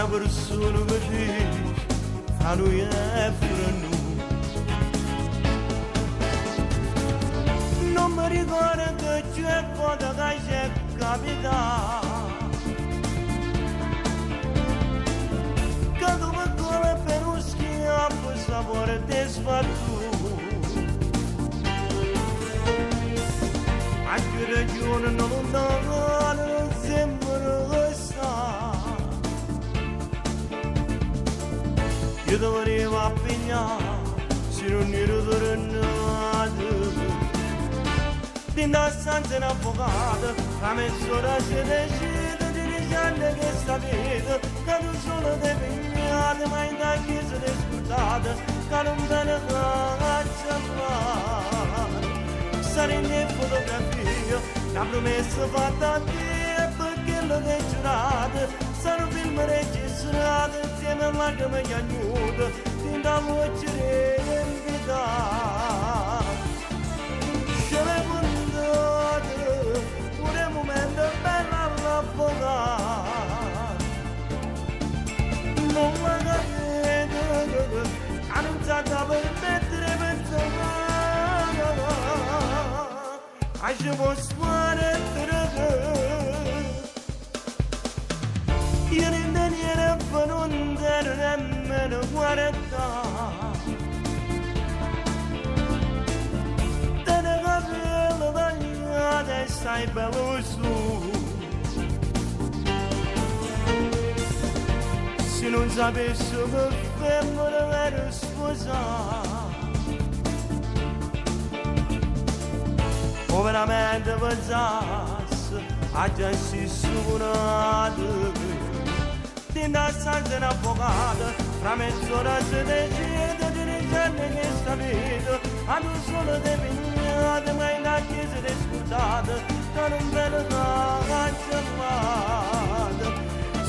Una persona mi dice, fra noi e fra noi. Non mi ricordo che c'è foto che c'è capitato. Che come cola per un schiaffo sapore di sfatto. A ragione non lontano non sembra questa. Io dovevo appigliare se non ero tornato. Dinda stanza un avvocato, la mezz'ora si decide di rigiare che sta vita, che non sono depignato, ma in da chiesa di scordata, che non bene caccia. Sarà in fotografia, la promessa fatta a te, perché l'ho giurato, sarà un film registrato, insieme a lacrime chiagnute, fin da voce riempita. Ce l'hai contato, pure un momento bello all'avvocato. Non la capito, ha non sa per mettere pensare. Ci può stare Yerinden yere bunun nemmeno guarda. Te ne capello tagliata e stai bello su. Se non sapessi che femmina ero sposata. O veramente pensassi a già si suonato. Dinda stanza un avvocato, fra mezz'ora si decide di rigiare che sta vita, a non solo depignato, ma in da chiesa di scordata, che non bene cancellato.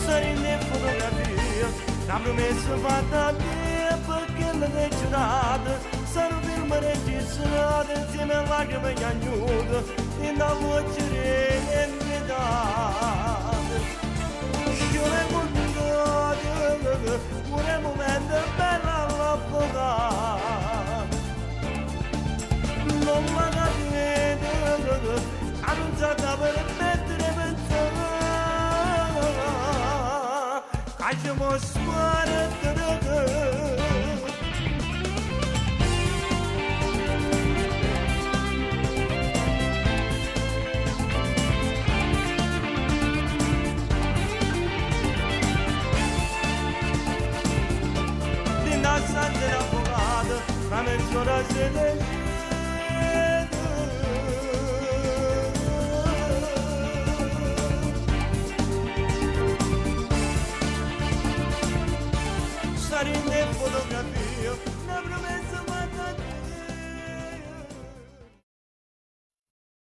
Sarà in fotografia, la promessa fatta a te, perché l'hai giurato, sarà un film registrato, insieme a lacrime chiagnute, in da voce riempita. Ce l'hai contato, pure un momento bello all'avvocato. Non la capito, ha non sa per mettere pensare. Che ci può stare. Dinda stanza un avvocato, fra mezz'ora si decide